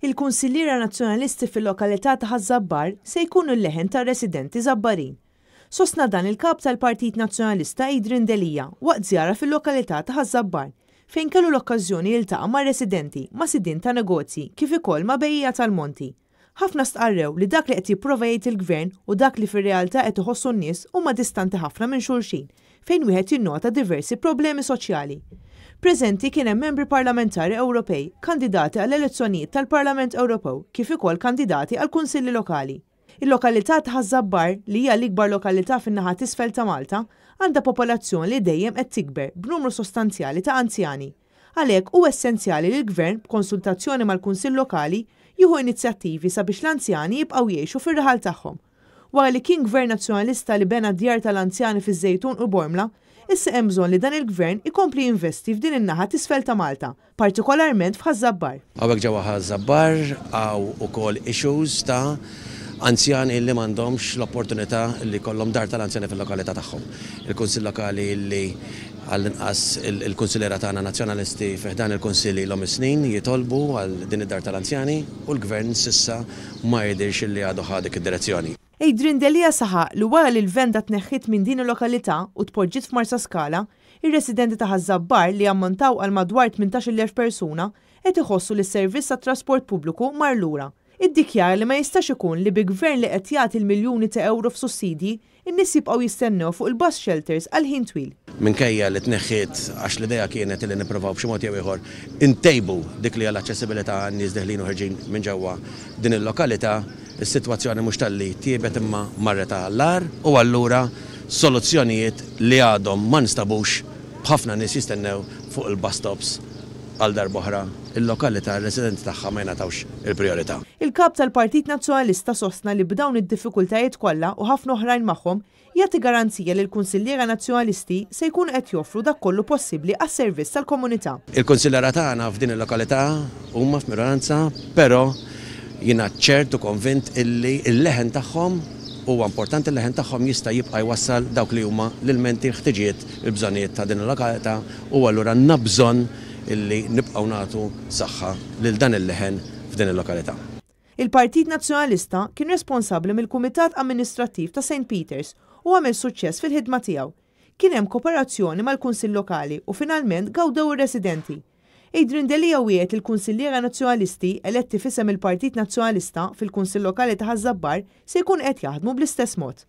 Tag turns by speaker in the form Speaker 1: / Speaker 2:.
Speaker 1: Il-Kunsilliera Nazzjonalisti fil-lokalità ta' Ħaż-Żabbar se jkunu l-leħen tar-residenti Żabbarin. Sostna dan il-Kap tal-Partit Nazzjonalista Adrian Delia waqt żjara fil-lokalità ta' Ħaż-Żabbar fejn kellu l-okkażjoni jiltaqa' ma' residenti, ma' sidien ta' negozji kif ukoll ma' bejjiegħa tal-monti. Ħafna stqarrew li dak li qed jipprova jgħid il-Gvern u dak li fir-realtà qed iħossu n-nies huma distanti ħafna minn xulxin, fejn wieħed jinnota diversi problemi soċjali. Preżenti kien hemm membri parlamentari Ewropej, kandidati għall-elezzjonijiet tal-Parlament Ewropew kif ukoll kandidati għall-Kunsilli Lokali. Il-lokalità ta' Ħaż-Żabbar, li hija l-ikbar lokalità fin-naħa t'isfel ta' Malta, għandha popolazzjoni li dejjem qed tikber b'numru sostanzjali ta' anzjani. Għalhekk hu essenzjali li l-Gvern, b'konsultazzjoni mal-Kunsill Lokali, jieħu inizjattivi sabiex l-anzjani jibqgħu jgħixu fir-raħal tagħhom. Wara li kien Gvern Nazzjonalista li bena djar tal-anzjani fiż-Żejtun u Bormla, issa hemm bżonn li dan il-Gvern ikompli jinvesti f'din in-naħa t'isfel ta' Malta, partikolarment f'Ħaż-Żabbar.
Speaker 2: Hawnhekk ġewwa Ħaż-Żabbar hawn ukoll issues ta' anzjani li m'għandhomx l-opportunità li jkollhom dar tal-anzjani fil-lokalità tagħhom. Il-Kunsill Lokali li għall-inqas il-kunsilliera tagħna Nazzjonalisti fi ħdan il-Kunsill ilhom is-snin jitolbu għal din id-dar tal-anzjani u l-Gvern s'issa ma jidhirx li għadu ħa dik id-direzzjoni.
Speaker 1: Adrian Delia saħaq li wara li l-venda tneħħiet minn din il-lokalità u tpoġġiet f'Marsaskala, ir-residenti ta' Ħaż-Żabbar li jammontaw għal madwar 18,000 persuna qed iħossu li s-servizz tat-trasport pubbliku mar lura. Iddikjara li ma jistax ikun li bi Gvern li qed jagħti l-miljuni ta' ewro f'sussidji, in-nies jibqgħu jistennew fuq il-bus shelters għal ħin twil.
Speaker 2: Minkejja li tneħħiet għax l-idea kienet li nipprovaw b'xi mod jew ieħor intejbu dik li hija l-aċċessibilità għan-nies deħlin u ħerġin minn ġewwa din il-lokalità, is-sitwazzjoni mhux talli tjiebet imma marret għall-agħar u allura soluzzjonijiet li għadhom ma nstabux b'ħafna nies jistennew fuq il-bus stops għal darb'oħra il-lokalità r-residenti tagħha ma jingħatawx il-prijorità.
Speaker 1: Il-Kap tal-Partit Nazzjonalista sostna li b'dawn id-diffikultajiet kollha u ħafna oħrajn magħhom, jagħti garanzija li l-Kunsilliera Nazzjonalisti se jkunu qed joffru dak kollu possibbli għas-servizz tal-komunità.
Speaker 2: Il-Kunsilliera tagħna f'din il-lokalità huma f'minoranza, però jiena ċert u konvint illi l-leħen tagħhom huwa importanti, il-leħen tagħhom jista' jibqa' jwassal dawk li huma l-ilmenti, l-ħtiġijiet, il-bżonnijiet ta' din il-lokalità u allura għandna bżonn illi nibqgħu nagħtu saħħa lil dan il-leħen f'din il-lokalità.
Speaker 1: Il-Partit Nazzjonalista kien responsabbli mill-Kumitat Amministrattiv ta' Saint Peters u għamel suċċess fil-ħidma tiegħu. Kien hemm koperazzjoni mal-Kunsill Lokali u finalment gawdew ir-residenti. Adrian Delia wiegħed li l-Kunsilliera Nazzjonalisti eletti f'isem il-Partit Nazzjonalista fil-Kunsill Lokali ta' Ħaż-Żabbar se jkunu qed jaħdmu bl-istess mod.